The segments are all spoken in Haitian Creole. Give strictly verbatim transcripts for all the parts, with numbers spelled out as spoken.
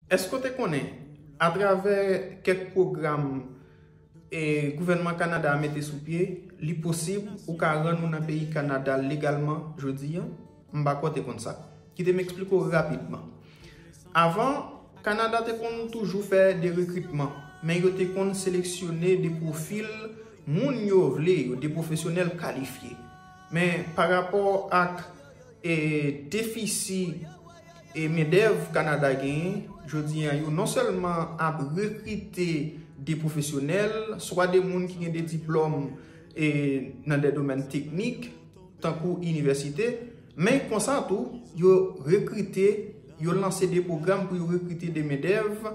Èske w te konnen, atravè kèk pwogram e gouvènman Kanada a mete sou pye, li posib ou ka rann ou nan peyi Kanada legalman jodi a? M pa kwè w te konn sa. Kite m eksplike w rapidman. Avan, Kanada te konn toujou fè de rekritman, men yo te konn seleksyone de pwofil moun yo vle yo, de pwofesyonèl kalifye. Men pa rapò ak e defisi e mendèv Kanada genyen, jodi a yo non sèlman ap rekrite de pwofesyonèl, swa de moun ki gen de diplòm e nan de domèn teknik, tankou inivèsite, men konsa tou, yo rekrite, yo lanse de pwogram pou yo rekrite de mendèv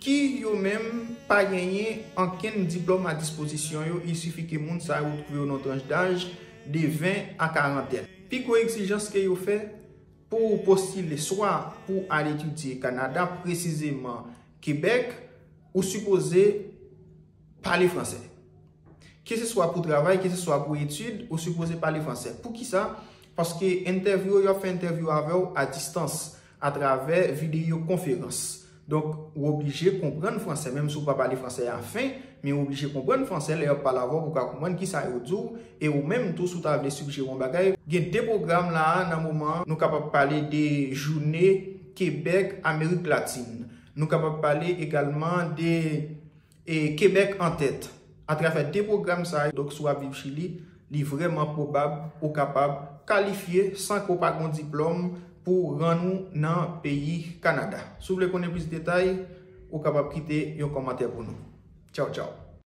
ki yo menm pa genyen ankenn diplòm a dispozisyon yo, il sifi ke moun sa yo twouve yo nan tranch daj de ven a karantèn. Pi gwo egzijans ke yo fè pou w postile swa pou w al etidye Kanada, presizeman Kebèk, ou sipoze pale fransè. Keseswa pou travay, keseswa pou etid, ou sipoze pale fransè. Poukisa? Paske entèvyou yo, yo ap fè entèvyou avè w a distans, atravè videyo konferans. Donk, ou oblije konprann fransè, menm si w pa pale fransè a fen, men ou oblije konprann fransè lè y ap pale avè w pou w ka konprann kisa yo di w, e ou menm tou, si w ta vle sijere yon bagay. Gen de pwogram la a nan moman an, nou kapab pale de jounen Kebèk Amerik Latin. Nou kapab pale egalman de e Kebèk an tèt. Atravè de pwogram sa yo, donk, si w ap viv Chili, li vrèman pwobab ou kapab kalifye san ke w pa gen diplòm pou rann ou nan peyi Kanada. Si w vle konnen plis detay, ou kapab kite yon kòmantè pou nou. Tchaw, tchaw.